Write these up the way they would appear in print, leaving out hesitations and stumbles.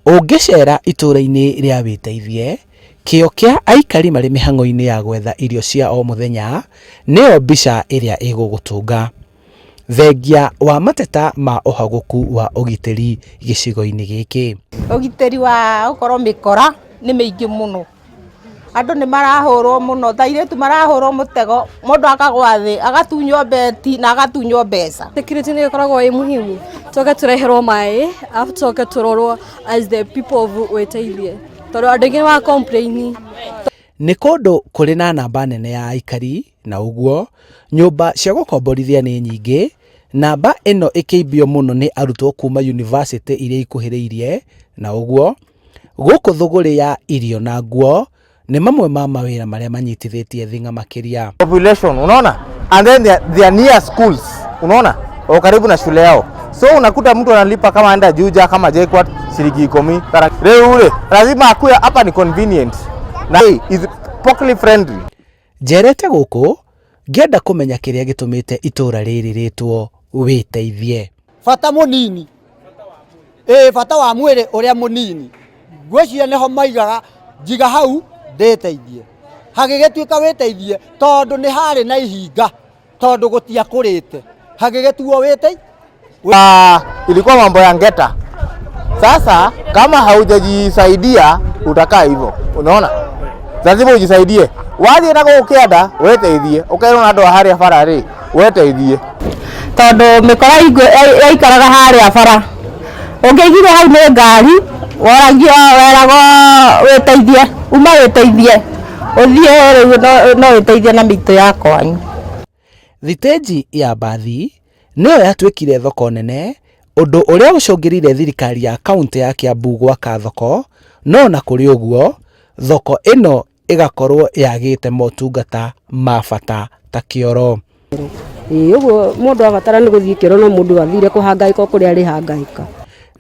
Ũngĩceera itũũra-inĩ rĩa Wĩteithie, kĩo kĩa aikari marĩ mĩhang'o-inĩ ya gwetha irio cia o mũthenya nĩyo mbica ĩrĩa ĩgũgũtũnga. Thengia wa mateta ma ũhagũku wa ũgitĩri gĩcigo-inĩ gĩkĩ. Ũgitĩri wa gũkorwo mĩkora nĩ mĩingĩ mũno. Andũ nĩ marahũrwo mũno, ta airĩtu marahũrwo mũtego, mũndũ akagwa thĩ, agatunywo beti na agatunywo mbeca. Security nĩ ĩkoragwo ĩ muhimu, tũke tũreherwo maĩ, arabu tũcoke tũrorwo as the people of Wĩteithie, tondũ andũ aingĩ nĩ mara complain. Nĩ kũndũ kũrĩ na namba nene ya aikari na ũguo nyũmba cia gũkomborithia nĩ nyingĩ, namba ĩno ĩkĩimbio mũno nĩ arutwo kuma yunivasĩtĩ iria ikuhĩrĩirie na ũguo Gũkũ thũgũrĩ ya irio na nguo nĩ mamwe ma mawĩra marĩa manyitithĩtie thing'a makĩria. Population, unaona? And then they are near schools, unaona? Wako karibu na shule yao. So unakuta mtu analipa kama anaenda Juja, kama JKUAT shilingi 10. Leo ule lazima akuwe hapa ni convenient. Na is pocket friendly. Njerete gũkũ ngĩenda kũmenya kĩrĩa gĩtũmĩte itũra rĩrĩ rĩtwo Wĩteithie. Bata mũnini, ĩĩ bata wa mwĩrĩ ũrĩa mũnini, ngwĩciria nĩho maigaga njiga hau ndĩteithie. Hagĩgĩtuĩka wĩteithie tondũ nĩ harĩ na ihinga tondũ gũtiakũrĩte, hagĩgĩtuo wĩteithie. Ah, ilikuwa mambo ya ngeta. Sasa kama haujajisaidia utakaa hivyo, unaona? Lazima ujisaidie. Wathiĩ na gũkũ kĩanda wĩteithie, ũkerwo na andũ a harĩa bara rĩ, weteithie. Tondũ mĩkora yaikaraga harĩa bara, ũngĩaigire hau nĩ ngari, woragio weragwo wĩteithie, uma wĩteithie, ũthiĩ rĩu no wĩteithie na mĩitũ ya kwanyu. Thitĩnji ya mbathi nĩyo yatuĩkire thoko nene, ũndũ ũrĩa ũcũngĩrĩirie thirikari ya kauntĩ ya Kiambu gwaka thoko, no ona kũrĩ ũguo, thoko ĩno ĩgakorwo yagĩte motungata ma bata ta kĩoro. Ĩĩ ũguo mũndũ abatara nĩ gũthiĩ kĩoro no mũndũ athire kũhangaika o kũrĩa arĩhangaika.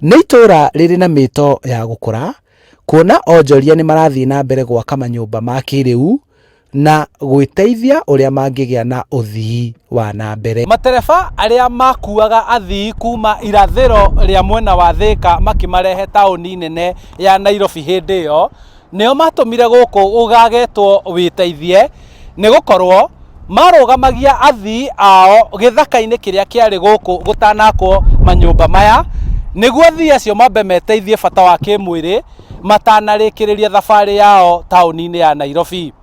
Nĩ itũũra rĩrĩ na mĩto ya gũkũra, kuona onjoria nĩ marathiĩ na mbere gwaka manyũmba ma kĩrĩu na gwĩteithia ũrĩa mangĩgĩa na ũthii wa na mbere. Matereba arĩa makuaga athii kuma irathĩro rĩa mwena wa Thĩka makĩmarehe taũni nene ya Nairobi hĩndĩ ĩyo, nĩo matũmire gũkũ gũgagetwo wĩteithie, nĩ gũkorwo marũgamagia athii ao gĩthaka-inĩ kĩrĩa kĩarĩ gũkũ gũtanakwo manyũmba maya, nĩguo athii acio mambe meteithie bata wa kĩmwĩrĩ matanarĩkĩrĩria thabarĩ yao taũni-inĩ ya Nairobi.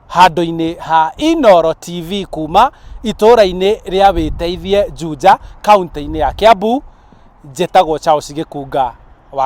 Handũ-inĩ ha Inooro TV kuma itũũra-inĩ rĩa Wĩteithie Juja, kauntĩ-inĩ ya Kiambu, njĩtagwo Charles Gĩkunga.